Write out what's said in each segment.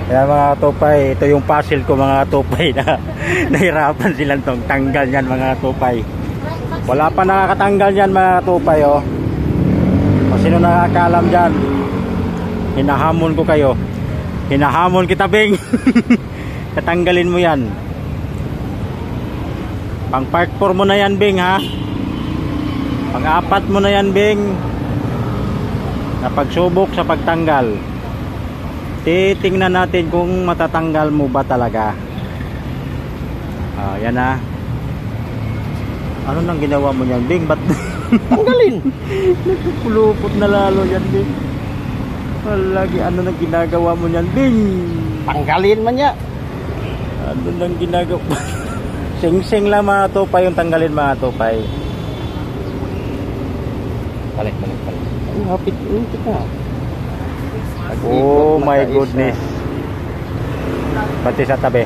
Kaya mga tupay, ito yung puzzle ko mga tupay na nahirapan silang tong tanggal yan mga tupay. Wala pa nakakatanggal yan mga tupay oh. O sino nakakalam dyan? Hinahamon ko kayo. Hinahamon kita Beng. Tatanggalin mo yan. Pang part 4 mo na yan Beng ha. Pang 4 mo na yan Beng. Na pagsubok sa pagtanggal. Titingnan natin kung matatanggal mo ba talaga. Yan na. Ano nang ginawa mo niyan Beng? Ba't tanggalin? Nagpupulupot na lalo yan Beng. Lagi ano nang ginagawa mo niyan Beng? Tanggalin man niya. Ano nang ginagawa? Sing-sing lang mga tupay yung tanggalin mga tupay. Balik. Ay, hapit na. Oh my goodness. Pati sa tabi.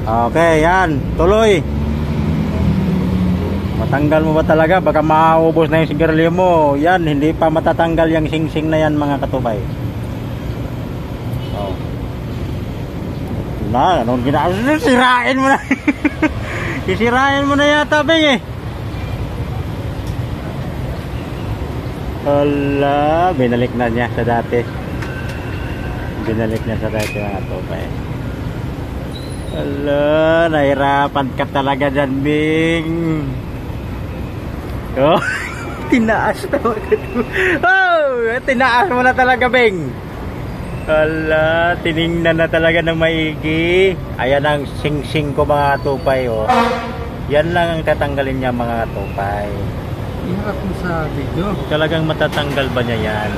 Okay, yan. Tuloy. Matanggal mo ba talaga? Baka maubos na yung sigarilyo mo. Yan, hindi pa matatanggal yung sing-sing na yan mga katubay. Oh. Na, anong ginagawa? Sirain mo na. Sisirain mo na yata, Beng eh. Hala, binalik na niya sa dati. Binalik niya sa dati mga tupay. Hala, nahirapan ka talaga dyan, Beng. Oh, tinaas na oh, tinaas mo na talaga, Beng. Hala, tiningnan na talaga ng maigi. Ayan ang sing-sing ko mga tupay oh. Yan lang ang tatanggalin niya mga tupay. Iharap mo sa video. Talagang matatanggal ba niya yan?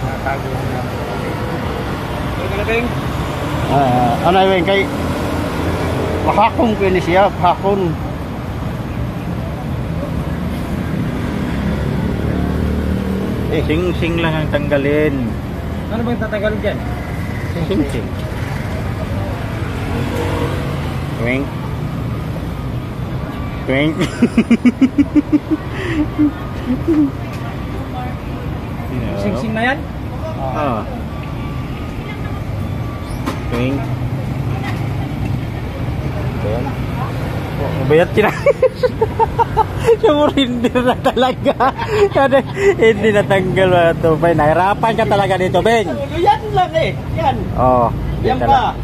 Natago na. Ano Beng? Ano Beng? Kay Mahakon ko ini siya. Mahakon. Sing-sing lang ang tanggalin. Ano bang tatanggalin dyan? Sing-sing. Twink. Twink. Sing-sing na yan? Oo. Twink. Ayan. Mabayat sila. Sumurindir na talaga. Hindi natanggal mga tupay. Nahirapan ka talaga dito, Beng. Yan lang eh. Yan. Oo. Yan pa.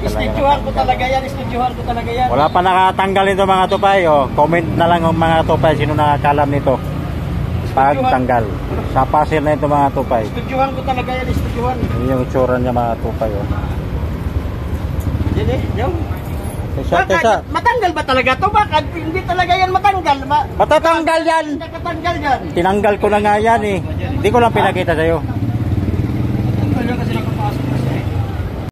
Istudyohan ko talaga yan. Istudyohan ko talaga yan. Wala pa nakatanggal nito mga tupay. Oh. Comment na lang ang mga tupay. Sino nakakalam nito? Pagtanggal. Sa pasir na ito mga tupay. Istudyohan ko talaga yan. Istudyohan. Yan yung itsura niya mga tupay. Oh. Yan eh. Yan. Tesa. Matanggal ba talaga to? Bakit hindi talaga yan matanggal? Matatanggal yan. Nakatanggal yan. Tinanggal ko na nga yan eh. Hindi ko lang pinakita sa'yo.